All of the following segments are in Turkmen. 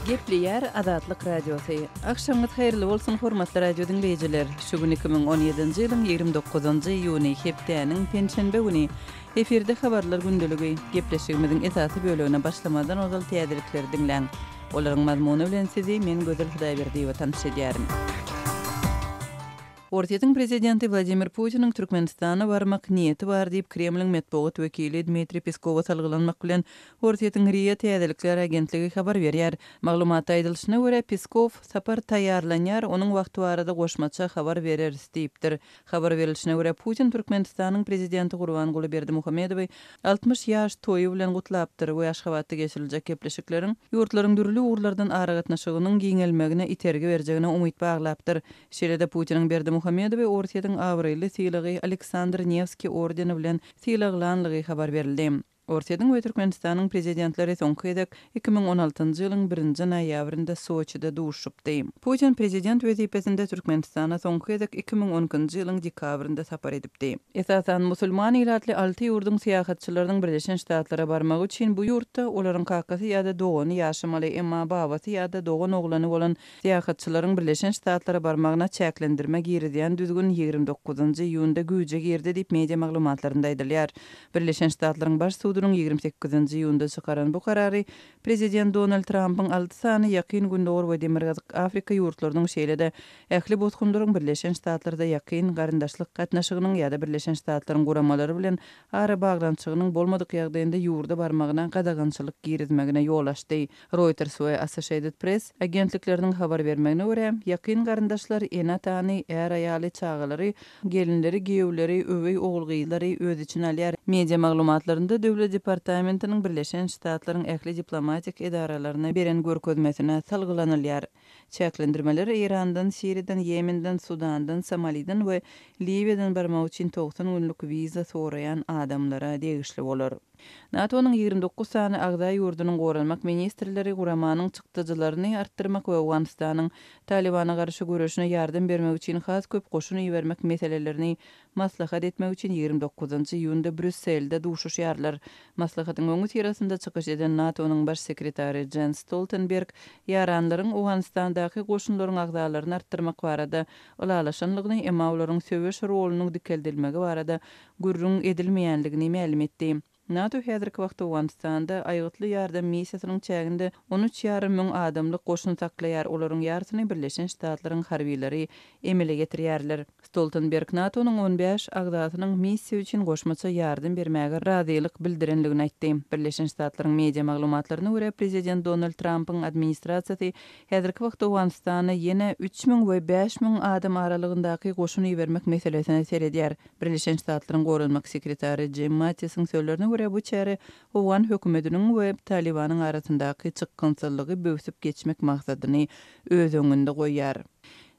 Gepleýär Azatlyk Radiosy. Agşamyňyz haýyrly bolsun, hormatly radio diňleýjiler! Şu gün 2017-nji ýylyň 29-njy iýuny, hepdäniň penşenbe güni. Efirde Habarlar gündeligi. Gepleşigimiziň esasy bölegine başlamazdan ozal täzelikleri diňläň. Olaryň mazmuny bilen sizi men Gözel Hudaýberdiýewa tanyş edýärin. Orsýetiň prezidenti Wladimir Putiniň Türkmenistana barmak niýeti bar diýip, Kremliň metbugat wekili Dmitriý Peskowa salgylanmak bilen, Orsýetiň RIA täzelikler agentligi habar berýär. Maglumatda aýdylyşyna görä, Peskow, Sapar taýýarlanýar, onuň wagty barada goşmaça habar bereris diýipdir. Habar berilişine görä, Putin Türkmenistanyň prezidenti Gurbanguly Berdimuhamedowy 60 ýaş toýy bilen gutlapdyr we Aşgabatda geçiriljek gepleşikleriň ýurtlaryň dürli ugurlardan aragatnaşygynyň giňelmegine itergi berjegine umyt baglapdyr. Şeýle-de Putiniň Berdimuhamedowy Orsýetiň abraýly sylagy Aleksandr Newskiý ordeni bilen sylaglanlygy habar berildi. Orsýetiň we Türkmenistanyň prezidentleri soňky gezek 2016-njy ýylyň birinji noýabrynda Soçide duşuşypdy. Putin prezident wezipesinde Türkmenistana soňky gezek 2012-nji ýylyň dekabrynda sapar edipdi. Esasan, musulman ilatly alty ýurduň syýahatçylarynyň Birleşen Ştatlara barmagy üçin bu ýurtda olaryň kakasy ýa-da dogany ýaşamaly, emma babasy ýa-da dogan oglany bolan Syýahatçylaryň Birleşen Ştatlara barmagyna çäklendirme girizýän düzgün 29-njy iýunda güýje girdi diýip, media maglumatlarynda aýdylýar. Birleşen Ştatlaryň Baş sudunyň 28-nji iýunda çykaran bu karary prezident Donald Trampyň alty sany Ýakyn Gündogar we Demirgazyk Afrika ýurtlarynyň şeýle-de ähli bosgunlaryň Birleşen Ştatlarda ýakyn garyndaşlyk gatnaşygynyň ýa-da Birleşen Ştatlaryň guramalary bilen arabaglanyşygynyň bolmadyk ýagdaýynda ýurda barmagyna gadagançylyk girizmegine ýol açdy. Reuters we Associated Press agentlikleriniň habar bermegine görä, ýakyn garyndaşlar ene-atany, är-aýaly, çagalary, gelinleri, giýewleri, öweý ogul-gyzlary öz içine alýar. Media maglumatlarynda Döwlet departamentiniň Birleşen Ştatlaryň ähli diplomatik edaralaryna beren görkezmesine salgylanylýar. Çäklendirmeler Eýrandan, Siriýadan, Ýemenden, Sudandan, Somaliden we Liwiýadan barmak üçin 90 günlük wiza soraýan adamlara degişli bolar. NATO-nyň 29 sany agza ýurdunyň goranmak ministrleri guramanyň çykdajylaryny artdyrmak we Owganystanyň Talybana garşy göreşine ýardam bermek üçin has köp goşun ibermek meselelerini maslahat etmek üçin 29-njy iýunda Brýusselde duşuşýarlar. Maslahatyň öňüsyrasynda çykyş eden NATO-nyň Baş sekretary Jens Stoltenberg ýaranlaryň Owganystandaky goşunlaryň agzalaryny artdyrmak barada ylalaşanlygyny, emma olaryň söweş rolunyň dikeldilmegi barada gürrüň edilmeýänligini mälim etdi. NATO häzirki wagtda Owganystanda Aýgytly ýardam missiýasynyň çäginde on üç ýarym müň adamlyk goşun saklaýar, olaryň ýarysyny Birleşen Ştatlaryň harbylary emele getirýärler. Stoltenberg NATO-nyň on bäş agzasynyň missiýa üçin goşmaça ýardam bermäge razylyk bildirenligini aýtdy. Birleşen Ştatlaryň media maglumatlaryna görä, prezident Donald Trampyň administrasiýasy häzirki wagtda Owganystana ýene 3000 we 5000 adam aralygyndaky goşun ibermek meselesine seredýär. Birleşen Ştatlaryň Goranmak sekretary Jim Mattisiň sözlerine görä, bu çäre owgan hökümetiniň we Talybanyň arasyndaky çykgynsyzlygy böwsüp geçmek maksadyny öz öňünde goýýar.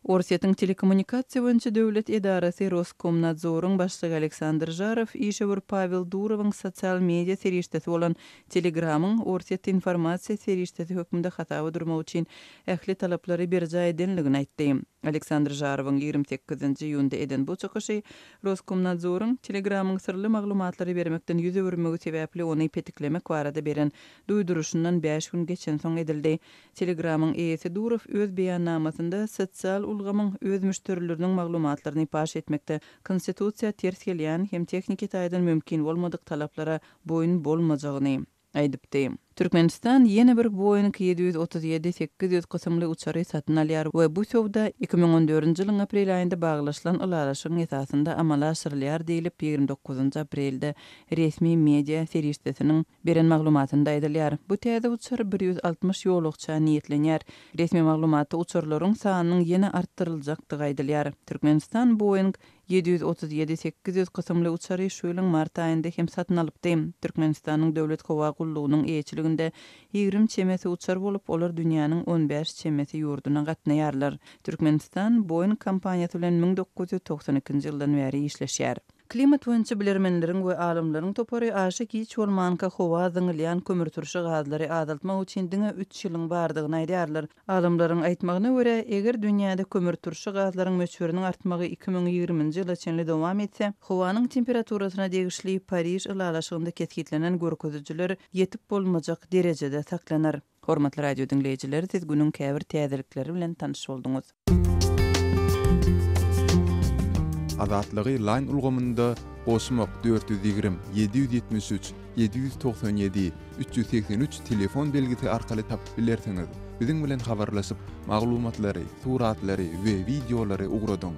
Orsýetiň telekommunikasiýa boýunça döwlet edarasy Roskomnadzoryň başlygy Aleksandr Žarow işewür Pawel Durowyň sosial media serişdesi bolan Telegramyň Orsýetde informasiýa serişdesi hökmünde hasaba durmak üçin ähli talaplary berjaý edenligini aýtdy. Aleksandr Žarowyň 28-nji iýunda eden bu çykyşy Roskomnadzoryň Telegramyň syrly maglumatlary bermekden ýüz öwürmegi sebäpli ony petiklemek barada beren duýduryşyndan bäş gün geçensoň edildi. Telegramyň eýesi Durow öz beýannamasynda sosial ulgamyň öz müşderileriniň maglumatlaryny paş etmekde konstitusiýa ters gelýän hem tehniki taýdan mümkin bolmadyk talaplara boýun bolmajagyny aýdypdy. Türkmenistan ýene bir Boeing 737 800 kysymly uçary satyn alýar we bu söwda 2014-nji ýylyň aprel aýynda baglaşylan ylalaşygyň esasynda amala aşyrylýar diýlip, 29-njy aprelde resmi media serişdesiniň beren maglumatynda aýdylýar. Bu täze uçar 160 ýolagça niýetlenýär. Resmi maglumatda uçarlaryň sanynyň ýene artdyryljakdygy aýdylýar. Türkmenistan Boeing 737 800 kysymly uçary şu ýylyň mart aýynda hem satyn alypdy. Türkmenistanyň Döwlet howa gullugynyň eýeçiliginde 20 çemesi uçar bolup, olar dünýäniň on bäş çemesi ýurduna gatnaýarlar. Türkmenistan Boeing kompaniýasy bilen 1992-nji ýyldan bäri işleşýär. Klimat boýunça bilermenleriň we alymlaryň topary aşa giç bolmanka howa zyňylýan kömürturşy gazlary azaltmak üçin diňe üç ýylyň bardygyny aýdýarlar. Alymlaryň aýtmagyna görä, eger dünýäde kömürturşy gazlaryň möçberiniň artmagy 2020-nji ýyla çenli dowam etse, howanyň temperaturasyna degişli Pariž ylalaşygynda kesgitlenen görkezijiler ýetip bolmajak derejede saklanar. Hormatly radio diňleýjiler, siz günüň käbir täzelikleri bilen tanyş bolduňyz. Azatlygy Line ulgamynda goşmak 420 773 797 383 telefon belgisi arkaly tapyp bilersiňiz. Biziň bilen habarlaşyp, maglumatlary, suratlary we wideolary ugradyň.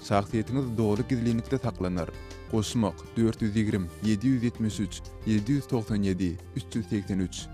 Şahsyýetiňiz doly gizlinlikde saklanar. Goşmak, 420, 773, 797, 383.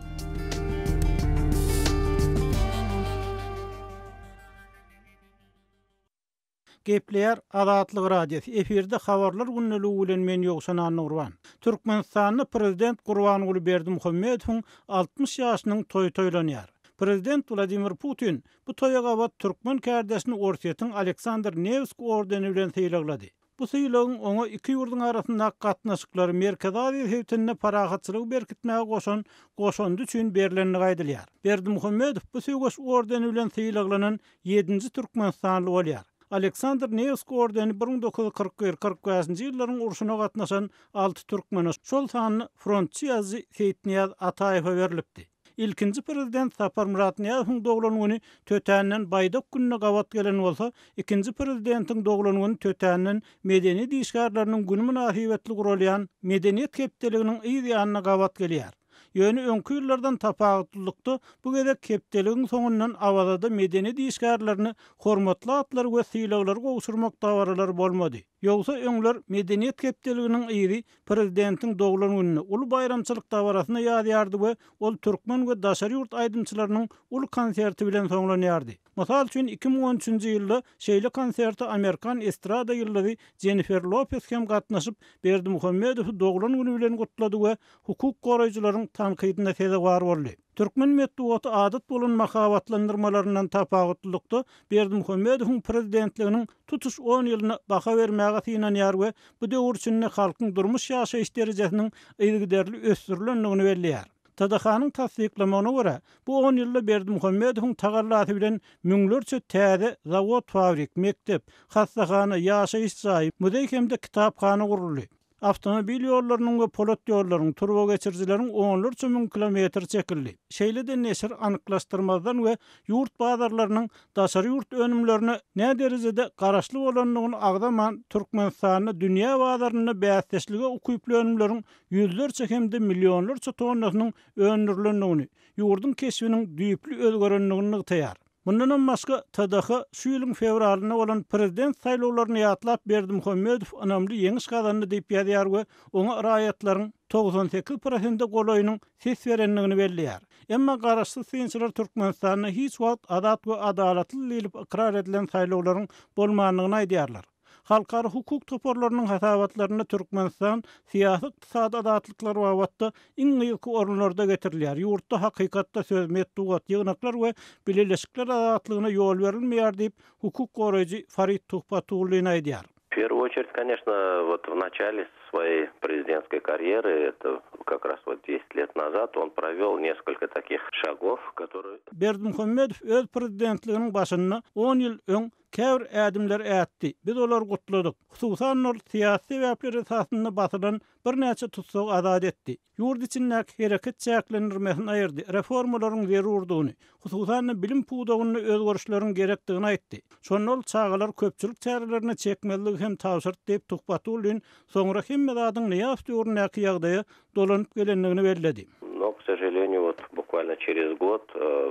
Gepleýär Azatlyk Radiosy, efirde Habarlar gündeligi bilen men Ýowşan Annagurban. Türkmenistanda prezident Gurbanguly Berdimuhamedowyň 60 ýaşynyň toýy toýlanýar. Prezident Wladimir Putin bu toýa gabat türkmen kärdeşini Orsýetiň Aleksandr Newsk ordeni bilen sylaglady. Bu sylagyň oňa iki ýurduň arasyndaky gatnaşyklary Merkezi Aziýa sebitinde parahatçylygy berkitmäge goşan goşandy üçin berlendigi aýdylýar. Berdimuhamedow bu söweş ordeni bilen sylaglanan ýedinji türkmenistanly bolýar. Aleksandr Newsk ordeni 1941, 45-nji ýyllaryň urşuna gatnaşan alty türkmene, şol sanda frontçy ýazyjy Seýitnyýaz Ataýewe berlipdi. Ilkinji prezident Saparmyrat Nyýazowyň doglan güni tötänden Baýdak gününe gabat gelen bolsa, ikinji prezidentiň doglan güni tötänden Medeniýet işgärleriniň güni mynasybetli guralýan Medeniýet hepdeliginiň yz ýanyna gabat gelýär. Ýöne öňki ýyllardan tapawutlylykda bu gezek hepdeligiň soňundan Awazada medeniýet işgärlerine hormatly atlary we sylaglary gowşurmak dabaralary bolmady. Ýogsa öňler Medeniýet hepdeliginiň yzy prezidentiň doglan gününe, uly baýramçylyk dabarasyna ýazýardy we ol türkmen we daşary ýurt aýdymçylarynyň uly konserti bilen soňlanýardy. Mysal üçin, 2013-nji ýylda şeýle konserte amerikan estrada ýyldyzy Jennifer Lopes hem gatnaşyp, Berdimuhamedowy doglan güni bilen gutlady we hukuk goraýjylaryň tankydyna sezewar boldy. Türkmen metbugaty adat bolan mahabatlandyrmalaryndan tapawutlylykda, Berdimuhamedowyň prezidentliginiň tutuş on ýylyna baha bermäge synanýar we bu döwür içinde halkyň durmuş-ýaşaýyş derejesiniň yzygiderli ösdürilendigini belleýär. TDH-nyň tassyklamagyna görä, bu on ýylda Berdimuhamedowyň tagallasy bilen müňlerçe täze zawod-fabrik, mekdep, hassahana, ýaşaýyş jaýy, muzeý hem-de kitaphana guruldy. Awtomobil ýollarynyň we polat ýollaryň, turbageçirijileriň onlarça müň kilometri çekildi. Şeýle-de neşir anyklaşdyrmazdan we ýurt bazarlarynyň daşary ýurt önümlerine näderejede garaşly bolandygyny agzaman, Türkmenistanda dünýä bazarynda bäsdeşlige ukyply önümleriň ýüzlerçe hem-de millionlarça tonnasynyň öndürilendigini, ýurduň keşbiniň düýpli özgerendigini nygtaýar. Mundanam başga, TDH şu ýylyň fewralynda bolan prezident saýlawlaryny ýatlap, Berdimuhamedow ynamly ýeňiş gazandy diýip ýazýar we oňa raýatlaryň 98 prosente golaýynyň ses berendigini belleýär. Emma garaşsyz synçylar Türkmenistanda hiç wagt azat we adalatly diýlip ykrar edilen saýlawlaryň bolmandygyny aýdýarlar. Halkara hukuk toparlarynyň hasabatlarynda Türkmenistan syýasy-ykdysady azatlyklar babatda iň yzky orunlarda getirilýär, ýurtda hakykatda söz, metbugat, ýygnaklar we bileleşikler azatlygyna ýol berilmeýär diýip, hukuk goraýjy Farid Tuhbatullin aýdýar. W первую очередь, конечно, вот в начале своей президентской карьеры, это как раз вот 10 лет назад, он провел несколько таких шагов, которые. Berdimuhamedow öz prezidentliginiň başynda on ýyl öň Käbir ädimler ätdi, biz olary gutladyk. Hususan-da ol syýasy sebäpler esasynda basylan birnäçe tussagy azat etdi. Ýurt içindäki hereket çäklendirmesini aýyrdy, reformalaryň zerurdygyny, hususan-da bilim pudagynda özgerişleriň gerekdigini aýtdy. Şonda ol çagalary köpçülik çärelerine çekmezligi hem tabşyrdy diýip, Tuhbatullin soňra hemme zadyň Nyýazow döwründäki ýagdaýa dolanyp gelendigini belledi. No, k sožaleniyu, vot bukvalno çerez god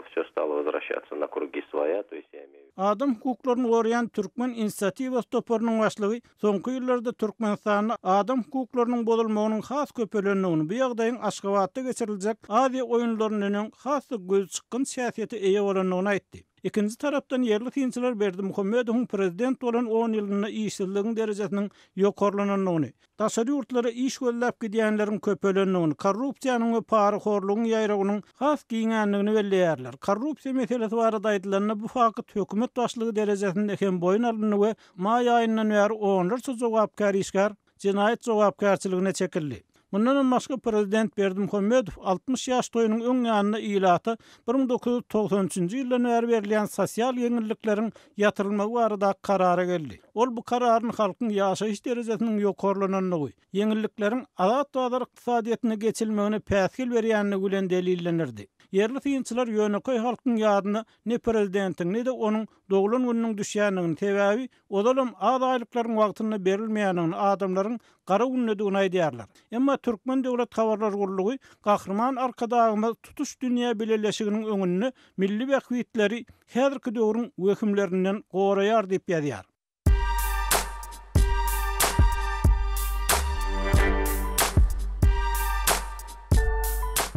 wsё stalo wozwraşatsya na krugi svoýa, to ýest ýa imeýu. Adam hukuklaryny goraýan Türkmen inisiatiwasy toparynyň başlygy soňky ýyllarda Türkmenistanda adam hukuklarynyň bozulmagynyň has köpelendigini, bu ýagdaýyň Aşgabatda geçiriljek Aziýa oýunlaryndan öň has-da gözçykgynç häsiýete eýe bolandygyny aýtdy. Ikinji tarapdan ýerli synçylar Berdimuhamedowyň prezident bolan on ýylynda işsizligiň derejesiniň ýokarlanandygyny, Daşary ýurtlara iş gözläp gidýänleriň köpelendigini, korrupsiýanyň we parahorlugyň ýaýrawynyň has giňändigini belleýärler. Korrupsiýa meselesi barada aýdylanda, bu fakt hökümet başlygy derejesinde hem boýun alyndy we maý aýyndan bäri onlarça jogapkär işgär jenaýat jogapkärçiligine çekildi. Mundanam başga, prezident Berdimuhamedow 60 ýaş toýunyň öň ýanynda ilata 1993-nji ýyldan bäri berilýän sosial ýeňillikleriň ýatyrylmagy baradaky karara geldi. Ol bu kararyny halkyň ýaşaýyş derejesiniň ýokarlanandygy, ýeňillikleriň azat bazar ykdysadyýetine geçilmegine päsgel berýändigi bilen delillendirdi. Ýerli synçylar ýönekeý halkyň ýadyna ne prezidentiň, ne-de onuň doglan gününiň düşýändigini, sebäbi ozalam az aýlyklaryň wagtynda berilmeýändigini, adamlaryň gara gündedigini aýdýarlar. Emma Türkmen döwlet habarlar gullugy Gahryman Arkadagymyz tutuş dünýä bileleşiginiň öňünde milli bähbitleri häzirki döwrüň wehimlerinden goraýar diýip ýazýar.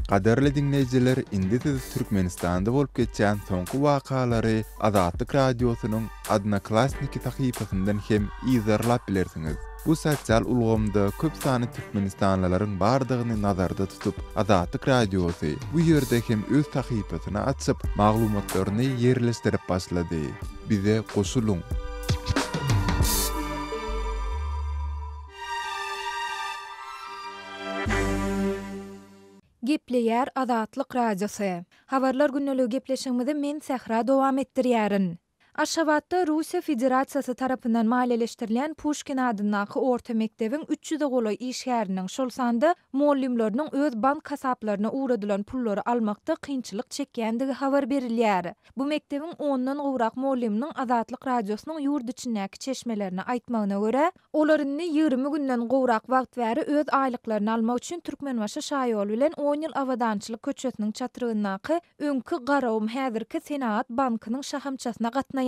Gadyrly diňleýjiler indi siz Türkmenistanda bolup geçýän soňky wakalary Azatlyk Radiosynyň Odnoklassniki sahypasyndan hem yzarlap bilersiňiz. Bu sosial ulgamda köp sanly türkmenistanlylaryň bardygyny nazarda tutup, Azatlyk Radiosy bu ýerde hem öz sahypasyny açyp, maglumatlaryny ýerleşdirip başlady. Bize goşulyň! Gepleýär Azatlyk Radiosy. Habarlar gündeligi gepleşigimizi men Sähra dowam etdirýärin. Aşgabatda Russiýa Federasiýasy tarapyndan maliýeleşdirilýän Puşkin adyndaky orta mekdebiň üç ýüze golaý işgäriniň, şol sanda mugallymlarynyň öz bank hasaplaryna ugradylan pullary almakda kynçylyk çekýändigi habar berilýär. Bu mekdebiň ondan gowrak mugallymynyň Azatlyk Radiosynyň ýurt içindäki çeşmelerine aýtmagyna görä, Olar indi 20 günden gowrak wagt bäri öz aýlyklaryny almak üçin Türkmenbaşy şaýoly bilen On ýyl Abadançylyk köçesiniň çatrygyndaky öňki Garagum, häzirki Senagat bankynyň şahamçasyna gatnaýarlar.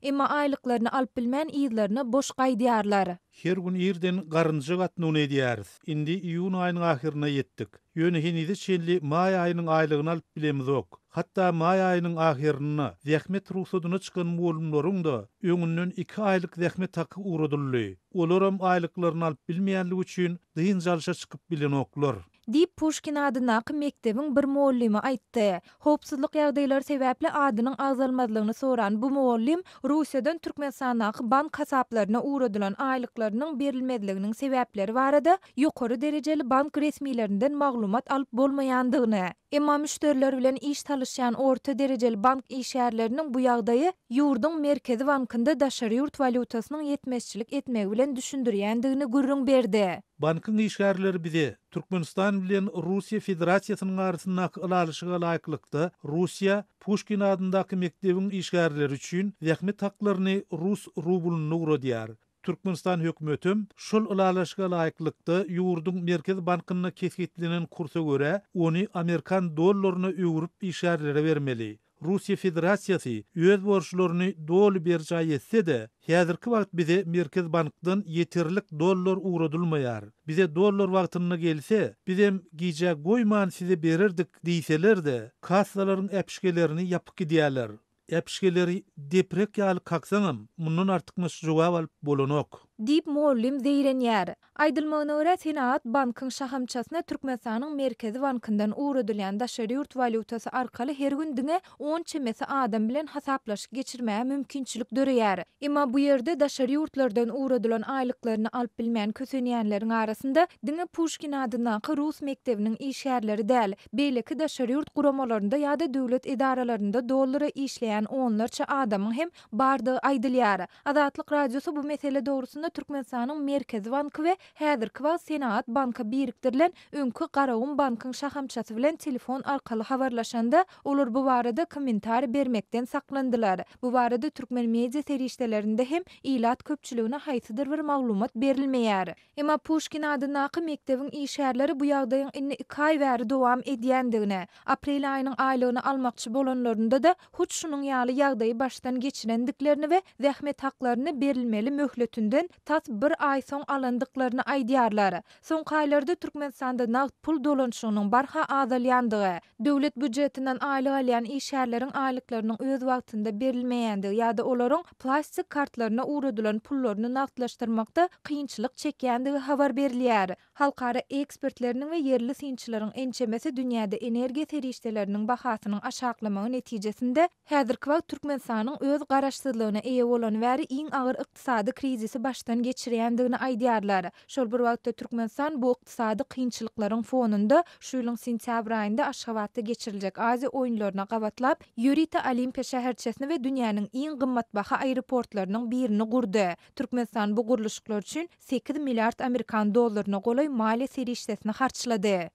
Emma aýlyklaryny alyp bilmän yzlaryna boş gaýdýarlar. Her gün irden garynja gatnawyny edýäris. Indi iýun aýynyň ahyryna ýetdik. Ýöne henize çenli maý aýynyň aýlygyny alyp bilemizok. Hatda maý aýynyň ahyrynda zähmet rugsadyna çykan mugallymlaryň-da öňünden iki aýlyk zähmet haky ugradyldy. Olaram aýlyklaryny alyp bilmeýänligi üçin dynç alşa çykyp bilenoklar. Diýip, Puşkin adyndaky mekdebiň bir mugallymy aýtdy. Howpsuzlyk ýagdaýlary sebäpli adynyň agzalmazlygyny soran bu mugallym Russiýadan Türkmenistandaky bank hasaplaryna ugradylan aýlyklarynyň berilmezliginiň sebäpleri barada ýokary derejeli bank resmilerinden maglumat alyp bolmaýandygyny, emma müşderiler bilen iş salyşýan orta derejeli bank işgärleriniň bu ýagdaýy ýurduň Merkezi bankynda daşary ýurt walýutasynyň ýetmezçilik etmegi bilen düşündirýändigini gürrüň berdi. Bankyň işgärleri bize Türkmenistan bilen Russiýa Federasiýasynyň arasyndaky ylalaşyga laýyklykda, Russiýa Puşkin adyndaky mekdebiň işgärleri üçin zähmet haklaryny rus rublynda ugradýar. Türkmenistan hökümetem şol ylalaşyga laýyklykda ýurduň Merkezi bankynda kesgitlenen kursa görä, ony amerikan dollaryna öwrüp işgärlere bermeli. Russiýa Federasiýasy öz borçlaryny doly berjaý etse-de, häzirki wagt bize Merkezi bankdan ýeterlik dollar ugradylmaýar. Bize dollar wagtynda gelse, bizem gijä goýman size bererdik diýseler-de, kassalaryň äpişgelerini ýapyp gidýärler. Äpişgeleri deprek ýaly kaksaňam, mundan artykmaç jogap alyp bolanok. Diýip, mugallym zeýrenýär. Aýdylmagyna görä, Senagat bankyň şahamçasyna Türkmenistanyň Merkezi bankyndan ugradylýan daşary ýurt walýutasy arkaly her gün diňe on çemesi adam bilen hasaplaşyk geçirmäge mümkinçilik döreýär. Emma bu ýerde daşary ýurtlardan ugradylan aýlyklaryny alyp bilmän kösenýänleriň arasynda diňe Puşkin adyndaky rus mekdebiniň işgärleri däl, beýleki daşary ýurt guramalarynda ýa-da döwlet edaralarynda dollara işleýän onlarça adamyň hem bardygy aýdylýar. Azatlyk Radiosy bu mesele dogrusynda Türkmenistanyň Merkezi banky we häzirki wagt Senagat banka birikdirilen öňki Garagum bankyň şahamçasy bilen telefon arkaly habarlaşanda, olar bu barada kommentariý bermekden saklandylar. Bu barada türkmen media serişdelerinde hem ilat köpçüligine haýsydyr bir maglumat berilmeýär. Emma Puşkin adyndaky mekdebiň işgärleri bu ýagdaýyň indi iki aý bäri dowam edýändigini, aprel aýynyň aýlygyny almakçy bolanlarynda-da hut şunuň ýaly ýagdaýy başdan geçirendiklerini we zähmet haklaryny berilmeli möhletinden tas bir aý soň alandyklaryny aýdýarlar. Soňky aýlarda Türkmenistanda nagt pul dolanyşygynyň barha azalýandygy, döwlet býujetinden aýlyk alýan işgärleriň aýlyklarynyň öz wagtynda berilmeýändigi ýa-da olaryň plastik kartlaryna ugradylan pullaryny nagtlaşdyrmakda kynçylyk çekýändigi habar berilýär. Halkara ekspertleriniň we ýerli synçylaryň ençemesi dünýäde energiýa serişdeleriniň bahasynyň aşaklamagy netijesinde, häzirki wagt Türkmenistanyň öz garaşsyzlygyna eýe bolany bäri iň agyr ykdysady krizisi başdan geçirýändigini aýdýarlar. Şol bir wagtda Türkmenistan bu ykdysady kynçylyklaryň fonunda şu ýylyň sentýabr aýynda Aşgabatda geçiriljek Aziýa oýunlaryna gabatlap, ýörite Olimpiýa şäherçesini we dünýäniň iň gymmatbaha aeroportlarynyň birini gurdy. Türkmenistan bu gurluşyklar üçin sekiz milliard amerikan dollaryna golaý maliýe serişdesini harçlady.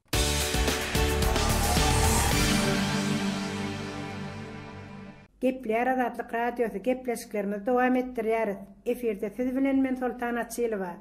Gepleýär Azatlyk Radiosy, gepleşiklerimizi dowam etdirýäris. Efirde siz bilen men Soltan Açylowa.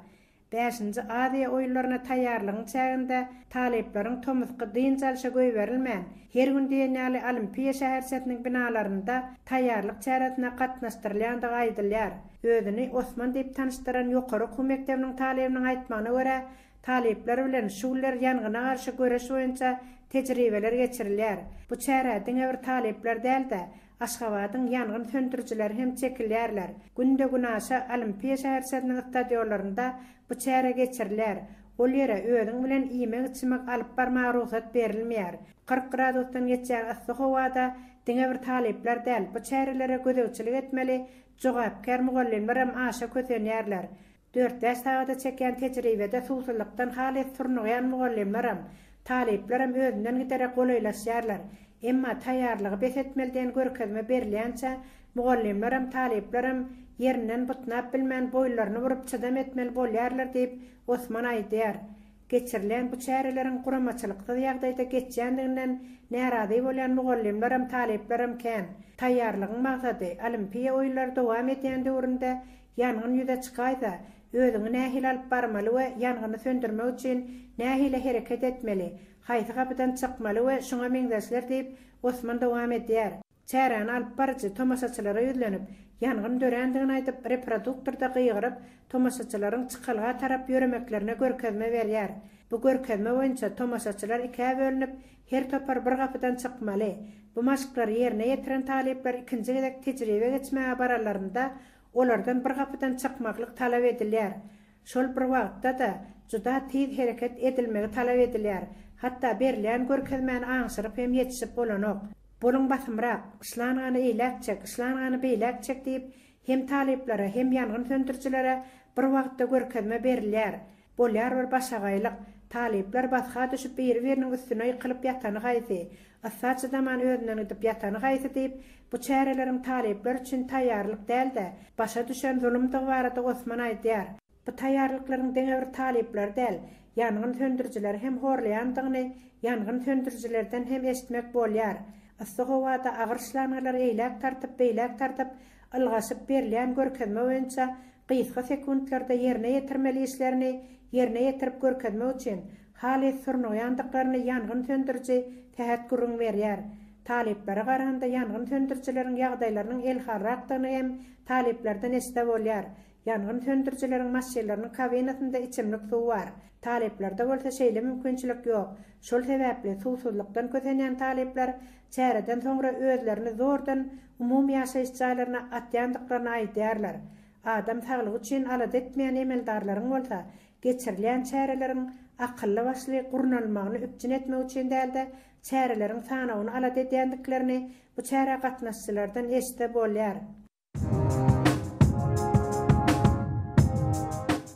Bäşinji Aziýa oýunlaryna taýýarlygyň çäginde talyplaryň tomusky dynç alşa goýberilmän, her gün diýen ýaly Olimpiýa şäherçesiniň binalarynda taýýarlyk çäresine gatnaşdyrylýandygy aýdylýar. Özüni Osman diýip tanyşdyran ýokary okuw mekdebiniň talybynyň aýtmagyna görä, talyplar bilen şu günler ýangyna garşy göreş boýunça tejribeler geçirilýär. Bu çärä diňe bir talyplar däl-de, Aşgabadyň ýangyn söndürijileri hem çekilýärler. Günde-günaşa Olimpiýa şäherçesiniň stadionlarynda bu çäre geçirilýär. Ol ýere özüň bilen iýmek-içmek alyp barmaga rugsat berilmeýär. 40 gradusdan geçýän yssy howada diňe bir talyplar däl, bu çärelere gözegçilik etmeli jogapkär mugallymlaram aşa kösenýärler. Dört-bäş sagada çekýän tejribede suwsuzlykdan halys surnugýan mugallymlaram, talyplaram özünden gidere golaýlaşýarlar. Emma taýýarlygy bes etmeli diýen görkezme berilýänçä, mugallymlaram, talyplaram ýerinden butnap bilmän boýunlaryny burup çydam etmeli bolýarlar diýip, Osman aýdýar. Geçirilýän bu çäreleriň guramaçylyksyz ýagdaýda geçýändiginden närazy bolýan mugallymlaram, talyplaram kän. Taýýarlygyň maksady, Olimpiýa oýunlary dowam edýän döwründe Ýangyn ýüze çykaýsa, özüňi nähili alyp barmaly we ýangyny söndürmek üçin nähili hereket etmeli, haýsy gapydan çykmaly we şuňa meňzeşler diýip, Osman dowam edýär. Çäräni alyp baryjy tomaşaçylara ýüzlenip, ýangyn dörändigini aýdyp, reproduktorda gygyryp, tomaşaçylaryň çykalga tarap ýöremeklerine görkezme berýär. Bu görkezme boýunça tomaşaçylar ikä bölünip, her topar bir gapydan çykmaly. Bu maşklary ýerine ýetiren talyplar ikinji gezek tejribe geçmäge baranlarynda, Olardan bir gapydan çykmaklyk talap edilýär. Şol bir wagtda-da, juda tiz hereket edilmegi talap edilýär. Hatda berilýän görkezmäni aňşyryp hem ýetişip bolanok. Boluň basymrak, şlangany eýläk çek, şlangany beýläk çek diýip, hem talyplara, hem ýangyn söndürijilere bir wagtda görkezme berilýär. Bolýar bir başagaýlyk. Talyplar basga düşüp biri-biriniň üstüne ýykylyp ýatany haýsy, yssa çydaman özünden gidip ýatany haýsy diýip, bu çäreleriň talyplar üçin taýýarlyk däl-de, başa düşen zulumdygy barada Osman aýdýar. Bu taýýarlyklaryň diňe bir talyplary däl, ýangyn söndürijileri hem horlaýandygyny ýangyn söndürijilerden hem eşitmek bolýar. Yssy howada agyr şlangalary eýläk tartyp, beýläk tartyp, ylgaşyp berilýän görkezme boýunça gysga sekuntlarda ýerine ýetirmeli işlerini ýerine ýetirip görkezmek üçin halys surnugýandyklaryny ýangyn söndüriji Sähet gürrüň berýär. Talyplara garanda ýangyn söndürijileriň ýagdaýlarynyň elhalrakdygyny hem talyplardan eşitse bolýar. Ýangyn söndürijileriň maşynlarynyň kabinasynda içimlik suw bar. Talyplarda bolsa şeýle mümkinçilik ýok. Şol sebäpli suwsuzlykdan kösenýän talyplar çäreden soňra özlerini zordan umumy ýaşaýyş jaýlaryna atýandyklaryny aýdýarlar. Adam saglygy üçin alada etmeýän emeldarlaryň bolsa, geçirilýän çäreleriň akylly-başly gurnalmagyny üpjün etmek üçin däl-de, çäreleriň sanawyny alada edýändiklerini bu çärä gatnaşyjylardan eşitse bolýar.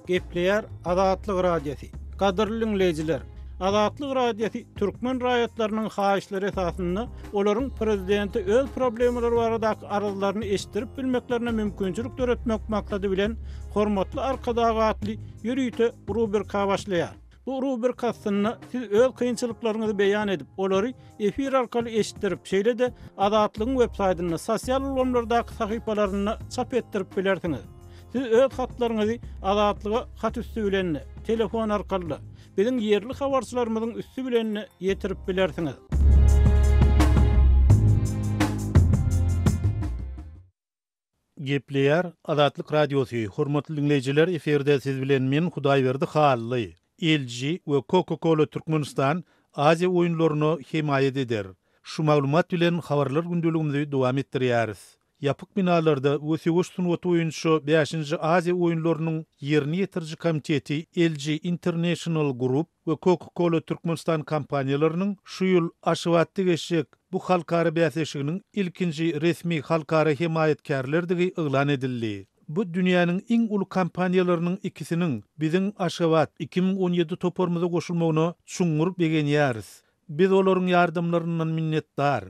Gepleýär Azatlyk Radiosy. Gadyrly diňleýjiler! Azatlyk Radiosy türkmen raýatlarynyň haýyşlary esasynda olaryň prezidente öz problemalary baradaky arzlaryny eşitdirip bilmeklerine mümkinçilik döretmek maksady bilen Hormatly Arkadag atly ýörite rubrika başlaýar. Bu rubrika astynda siz öz kynçylyklaryňyzy beýan edip, olary efir arkaly eşitdirip, şeýle-de Azatlygyň web saýtynda, sosial ulgamlardaky sahypalarynda çap etdirip bilersiňiz. Siz öz hatlaryňyzy Azatlyga hat üsti bilen-de, telefon arkaly-da, biziň ýerli habarçylarymyzyň üsti bilen-de ýetirip bilersiňiz. Gepleýär Azatlyk Radiosy, Hormatly diňleýjiler, efirde siz bilen men Hudaýberdi Hally. LG we Coca-Cola Türkmenistan Aziýa oýunlaryna hemaýat eder. Şu maglumat bilen habarlar gündeligimizi dowam etdirýäris. Ýapyk binalarda we söweş sungaty boýunça bäşinji Aziýa oýunlarynyň ýerine ýetiriji komiteti LG International Group we Coca-Cola Türkmenistan kompaniýalarynyň şu ýyl Aşgabatda geçjek bu halkara bäsleşiginiň ilkinji resmi halkara hemaýatkärlerdigi yglan edildi. Bu dünýäniň iň uly kompaniýalarynyň ikisiniň biziň Aşgabat, 2017 toparymyza goşulmagyna çuňňur begenýäris. Biz olaryň ýardamlaryndan minnetdar.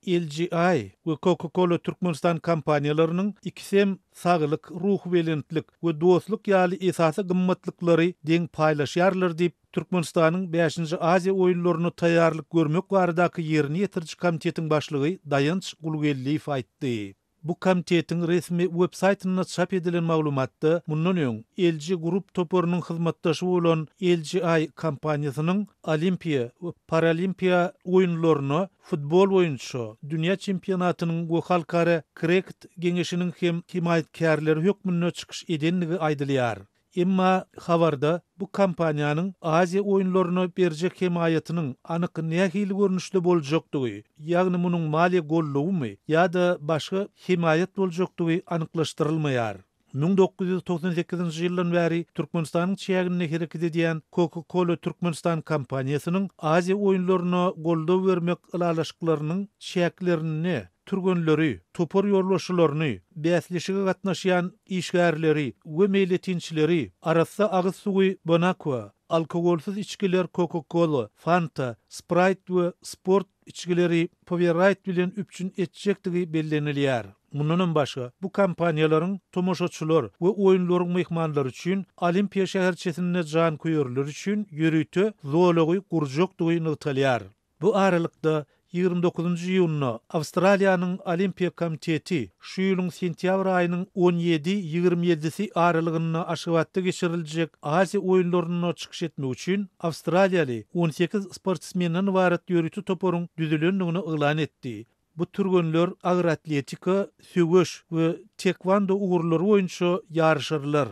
LGI we Coca-Cola Türkmenistan kompaniýalarynyň ikisem saglyk, ruhubelentlik we dostluk ýaly esasy gymmatlyklary deň paýlaşýarlar diýip, Türkmenistanyň Bäşinji Aziýa oýunlaryna taýýarlyk görmek baradaky ýerine ýetiriji komitetiň başlygy Daýanç Gulgeldiýew aýtdy. Bu komitetiň resmi web-saýtynda çap edilen maglumatda mundan öň LG Group toparynyň hyzmatdaşy bolan LGI kompaniýasynyň Olimpiýa we Paralimpiýa oýunlaryna futbol boýunça dünýä çempionatynyň we Halkara kreket geňeşiniň hem hemaýatkärleri hökmünde çykyş edendigi aýdylýar. Emma habarda bu kompaniýanyň Aziýa oýunlaryna berjek hemaýatynyň anyk nähili görnüşde boljakdygy, ýagny munuň maliýe goldawymy ýa-da başga hemaýat boljakdygy anyklaşdyrylmaýar. 1998-nji ýyldan bäri Türkmenistanyň çäginde hereket edýän Coca-Cola Türkmenistan kompaniýasynyň Aziýa oýunlaryna goldaw bermek ylalaşyklarynyň çäklerinde türgenleri, topar ýolbaşçylaryny, bäsleşige gatnaşýan işgärleri we meýletinçileri arassa agyz suwy Bonaqua, alkogolsyz içgiler Coca-Cola, Fanta, Sprite we sport içgileri Powerade bilen üpjün etjekdigi bellenilýär. Mundanam başga, bu kompaniýalaryň tomaşaçylar we oýunlaryň myhmanlary üçin Olimpiýa şäherçesinde janköýerler üçin ýörite zolagy gurjakdygy nygtalýar. Bu aralykda, 29 iýunda Awstraliýanyň Olimpiýa komiteti şu ýylyň sentýabr aýynyň on ýedi, 27-si aralygynda Aşgabatda geçiriljek Aziýa oýunlarynda çykyş etmek üçin awstraliýaly 18 sportsmenden ybarat ýörite toparyň düzülendigini yglan etdi. Bu türgenler agyr atletika, söweş we tekwando ugurlary boýunça ýaryşarlar.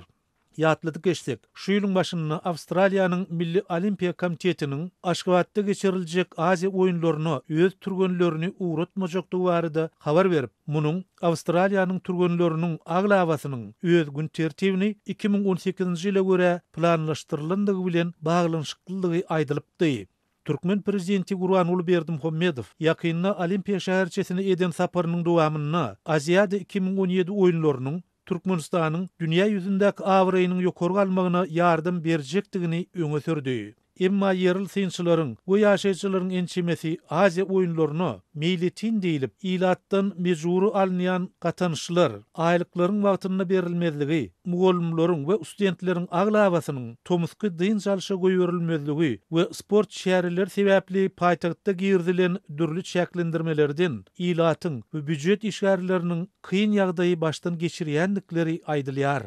Ýatladyp geçsek, şu ýylyň başynda Awstraliýanyň Milli Olimpiýa komitetiniň Aşgabatda geçiriljek Aziýa oýunlaryna öz türgenlerini ugratmajakdygy barada habar berip, munuň Awstraliýanyň türgenleriniň aglabasynyň öz gün tertibini 2018-nji ýyla görä planlaşdyrylandygy bilen baglanyşyklydygy aýdylypdy. Türkmen prezidenti Gurbanguly Berdimuhamedow ýakynda Olimpiýa şäherçesine eden saparynyň dowamynda Aziada 2017 oýunlarynyň Türkmenistanyň dünýä ýüzündäki abraýynyň ýokary galmagyna ýardam berjekdigini öňe sürdi. Emma ýerli synçylaryň we ýaşaýjylaryň ençemesi Aziýa oýunlaryna meýletin diýlip, ilatdan mejbury alynýan gatançlar, aýlyklaryň wagtynda berilmezligi, mugallymlaryň we studentleriň aglabasynyň tomusky dynç alşa goýberilmezligi we sport çäreleri sebäpli paýtagtda girizilen dürli çäklendirmelerden ilatyň we býujet işgärleriniň kyn ýagdaýy başdan geçirýändikleri aýdylýar.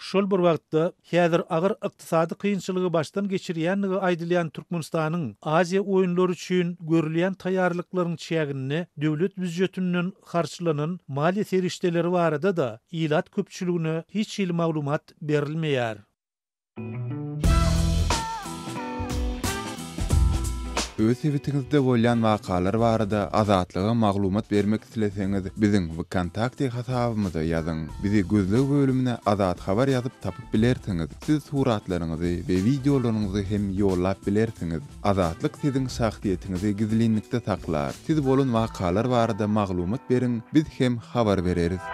Şol bir wagtda, häzir agyr ykdysady kynçylygy başdan geçirýändigi aýdylýan Türkmenistanyň Aziýa oýunlary üçin görülýän taýýarlyklaryň çäginde döwlet býujetinden harçlanan maliýe serişdeleri barada-da ilat köpçüligine hiç hili maglumat berilmeýär. Öz sebitiňizde bolýan wakalar barada Azatlyga maglumat bermek isleseňiz, biziň Wkontakte hasabymyza ýazyň. Bizi gözleg bölümine Azat Habar ýazyp tapyp bilersiňiz. Siz suratlaryňyzy we wideolaryňyzy hem ýollap bilersiňiz. Azatlyk siziň şahsyýetiňizi gizlinlikde saklar. Siz bolan wakalar barada maglumat beriň, biz hem habar bereris.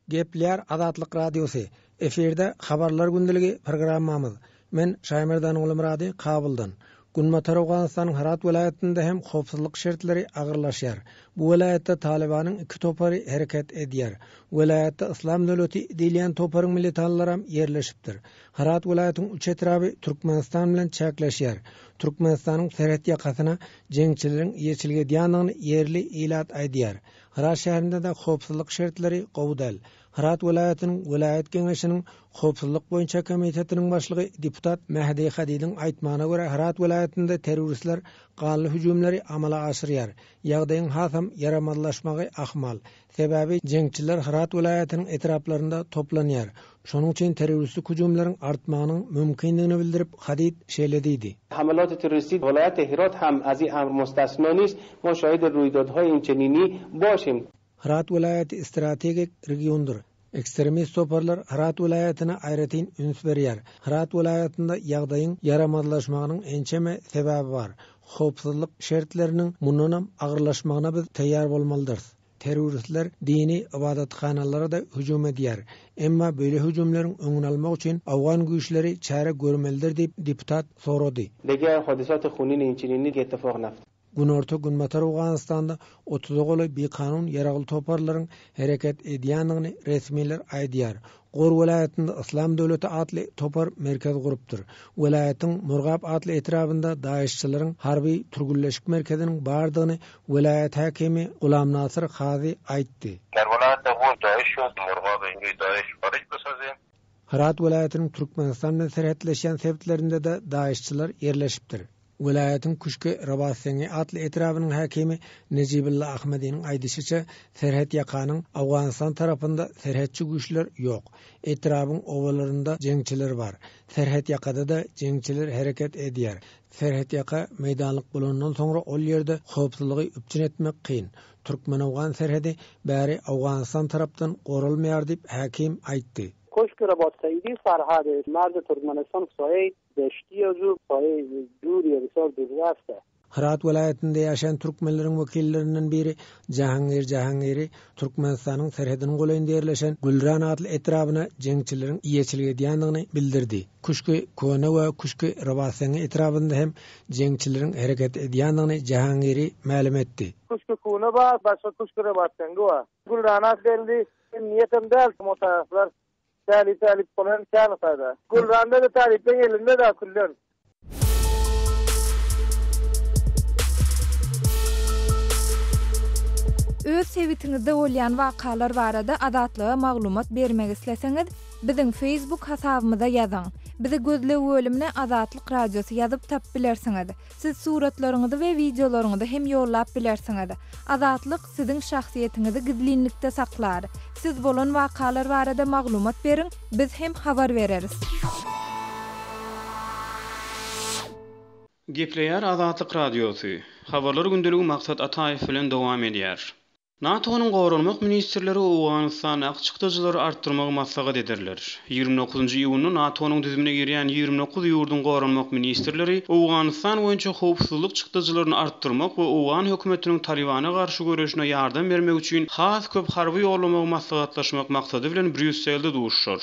Gepleýär Azatlyk Radiosy, Efirde Habarlar gündeligi programmamyz. Men Şaýmerdan Gulumyrady Kabuldan. Günbatar Owganystanyň Hyrat welaýatynda hem howpsuzlyk şertleri agyrlaşýar. Bu welaýatda Talybanyň iki topary hereket edýär. Welaýatda Yslam döwleti diýilýän toparyň militanlaram ýerleşipdir. Hyrat welaýatyň üç etraby Türkmenistan bilen çäkleşýär. Türkmenistanyň serhet ýakasyna jeňçileriň eýeçilik edýändigini ýerli ilat aýdýar. Hyrat şäherinde-de howpsuzlyk şertleri gowy däl. Hyrat welaýatynyň welaýat geňeşiniň howpsuzlyk boýunça komitetiniň başlygy deputat Mehdi Hadidiň aýtmagyna görä, Hyrat welaýatynda terroristler ganly hüjümleri amala aşyrýar. Ýagdaýyň hasam ýaramazlaşmagy ahmal. Sebäbi jeňçiler Hyrat welaýatynyň etraplarynda toplanýar. Şonuň üçin terroristik hüjümleriň artmagynyň mümkindigini bildirip, Hadid şeýle diýdi. Hamalati terroristi welaýati Herat ham az in amr mustasna nist, ma şahid ruýdadhaý inçenini başim. Hyrat welaýaty strategik regiondyr. Ekstremist toparlar Hyrat welaýatyna aýratyn üns berýär. Hyrat welaýatynda ýagdaýyň ýaramazlaşmagynyň ençeme sebäbi bar. Howpsuzlyk şertleriniň mundanam agyrlaşmagyna biz taýýar bolmalydyrys. Terroristler dini ybadathanalara-da hüjüm edýär. Emma beýle hüjümleriň öňüni almak üçin owgan güýçleri çäre görmelidir diýip, deputat sorady. Dege hodisati hunin inçinini ettifak naft. Günorta-Günbatar Owganystanda otuza golaý bikanun ýaragly toparlaryň hereket edýändigini resmiler aýdýar. Gor welaýatynda Yslam döwleti atly topar merkez gurupdyr. Welaýatyň Murgap atly etrabynda daeşçileriň harby türgünleşik merkeziniň bardygyny welaýat häkimi Gulam Nasyr Hazi aýtdy. Hyrat welaýatynyň Türkmenistan bilen serhetleşýän sebitlerinde-de daeşçiler ýerleşipdir. Welaýatyň Küşki Rabatseňi atly etrabynyň häkimi Nejibilla Ahmediniň aýdyşyça, serhet ýakanyň Owganystan tarapynda serhetçi güýçler ýok. Etrabyň obalarynda jeňçiler bar. Serhet ýakada-da jeňçiler hereket edýär. Serhet ýaka meýdanlyk bolandan soňra ol ýerde howpsuzlygy üpjün etmek kyn. Türkmen-owgan serhedi bäri Owganystan tarapdan goralmaýar diýip, häkim aýtdy. Küşki Rabatseýdi serhedi merzi Türkmenistan saýy Hyrat welaýatynda ýaşaýan türkmenleriň wekillerinden biri Jahangir Jahangiri Türkmenistanyň serhediniň golaýynda ýerleşen Gülran atly etrabyna jeňçileriň eýeçilik edýändigini bildirdi. Küşki Köne we Küşki Rabatseňňi etrabynda hem jeňçileriň hereket edýändigini Jahangiri mälim etdi. Küşki Köne bar, başga Küşki Rabatseňňi bar. Gülrana belli, niýetem däl o taraplar. Täli tälip bolan kän sada. Gülranda da talyplaň elinde da küllen. Öz sebitiňizde bolýan wakalar barada Azatlyga maglumat bermek isleseňiz, biziň Facebook hasabymyza ýazyň. Bizi gözleg bölümine Azatlyk Radiosy ýazyp tapyp bilersiňiz. Siz suratlaryňyzy we wideolaryňyzy hem ýollap bilersiňiz. Azatlyk siziň şahsyýetiňizi gizlinlikde saklar. Siz bolan wakalar barada maglumat beriň, biz hem habar bereris. Gepleýär Azatlyk Radiosy. Habarlar gündeligi Maksat Ataýew bilen dowam edýär. NATO-nyň goranmak ministrleri Owganystandaky çykdajylary artdyrmagy maslahat ederler. 29-njy iýunda NATO-nyň düzümine girýän 29 ýurduň goranmak ministrleri Owganystan boýunça howpsuzlyk çykdajylaryny artdyrmak we owgan hökümetiniň Talybana garşy göreşine ýardam bermek üçin has köp harby ýollamagy maslahatlaşmak maksady bilen Brýusselde duşuşar.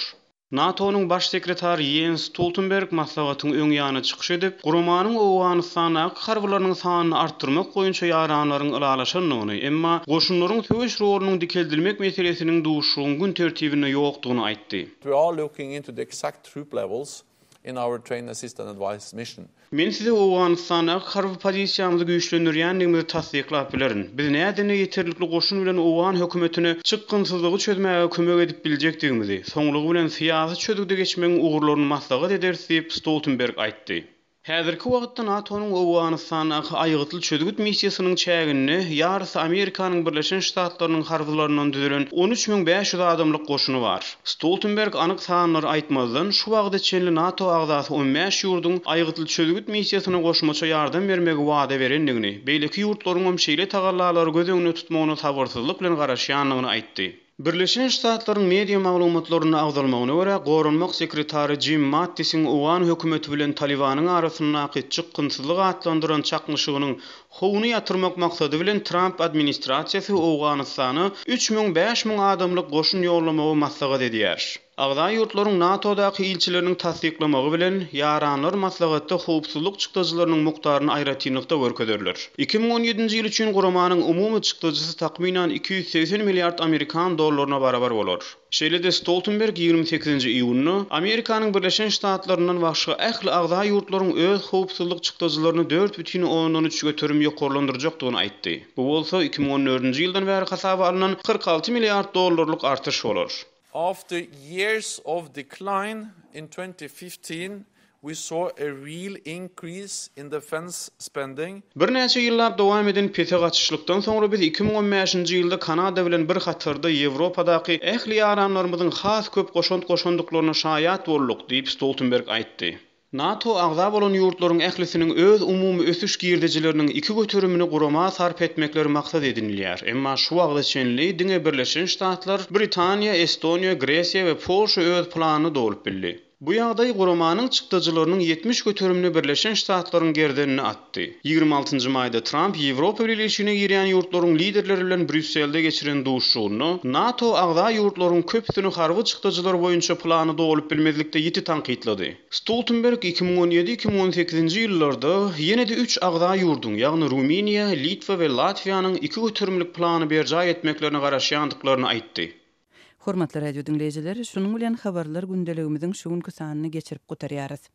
NATO-nyň Baş sekretary Ýens Stoltenberg maslahatyň öň ýany çykyş edip, guramanyň Owganystandaky harbylarynyň sanyny artdyrmak boýunça ýaranlaryň ylalaşandygyny, emma goşunlaryň söweş rolunyň dikeldilmek meselesiniň duşuşygyň gün tertibinde ýokdugyny aýtdy. We are looking into the exact troop levels in our Train, Assist and Advise mission. Men size Owganystandaky harby pozisiýamyzy güýçlendirýändigimizi tassyklap bilerin. Biz nädende ýeterlikli goşun bilen owgan hökümetine çykgynsyzlygy çözmäge kömek edip biljekdigimizi, soňlugy bilen syýasy çözgüde geçmegiň ugurlaryny maslahat ederis diýip, Stoltenberg aýtdy. Häzirki wagtda NATO-nyň Owganystandaky Aýgytly çözgüt missiýasynyň çäginde ýarysy Amerikanyň Birleşen Ştatlarynyň harbylaryndan düzülen 13 500 adamlyk goşuny bar. Stoltenberg anyk sanlary aýtmazdan, şu wagta çenli NATO agzasy on bäş ýurduň Aýgytly çözgüt missiýasyna goşmaça ýardam bermegi wada berendigini, beýleki ýurtlaryňam şeýle tagallalary göz öňünde tutmagyna sabyrsyzlyk bilen garaşýandygyny aýtdy. Birleşen Ştatlaryň media maglumatlarynda agzalmagyna görä, goranmak sekretary Jim Mattisiň owgan hökümeti bilen Talybanyň arasyndaky çykgynsyzlyk atlandyran çaknyşygynyň Howuny ýatyrmak maksady bilen Tramp administrasiýasy Owganystana 3000-5000 adamlyk goşun ýollamagy maslahat edýär. Agza ýurtlaryň NATO-daky ilçileriniň tassyklamagy bilen, ýaranlar maslahatda howpsuzlyk çykdajylarynyň mukdaryny aýratynlykda görkezerler. 2017-nji ýyl üçin guramanyň umumy çykdajysy takmynan 280 milliard amerikan dollaryna barabar bolar. Şeýle-de Stoltenberg 28-nji iýunda Amerikanyň Birleşen Ştatlaryndan başga ähli agza ýurtlaryň öz howpsuzlyk çykdajylaryny 4,3 göterim ýokarlandyrjakdygyny aýtdy. Bu bolsa 2014-nji ýyldan bäri hasaba alnan 46 milliard dollarlyk artyş bolar. After years of decline in 2015, we saw a real increase in defense spending. Birnäçe ýyllap dowam eden pese gaçyşlykdan soňra biz 2015-nji ýylda Kanada bilen bir hatarda Ýewropadaky ähli ýaranlarymyzyň has köp goşant goşandyklaryna şaýat bolduk, diýip, Stoltenberg aýtdy. NATO agza bolan ýurtlaryň ählisiniň öz umumy ösüş girdejileriniň iki göterimini gurama sarp etmekleri maksat edinilýär. Emma şu wagta çenli diňe Birleşen Ştatlar, Britaniýa, Estoniýa, Gresiýa we Polşa öz planyny dolup bildi. Bu ýagdaý guramanyň çykdajylarynyň 70 göterimini Birleşen Ştatlaryň gerdenine atdy. Ýigrimi altynjy maýda Tramp Ýewropa Bileleşigine girýän ýurtlaryň liderleri bilen Brýusselde geçiren duşuşygynda NATO agza ýurtlaryň köpüsini harby çykdajylar boýunça plany dolup bilmezlikde ýiti tankytlady. Stoltenberg 2017, 2018-nji ýyllarda ýene-de üç agza ýurduň, ýagny Rumyniýa, Litwa we Latwiýanyň iki göterimlik plany berjaý etmeklerine garaşýandyklaryny aýtdy. Hormatly radio diňleýjiler, şunuň bilen Habarlar gündeligimiziň şu günki sanyny geçirip gutarýarys.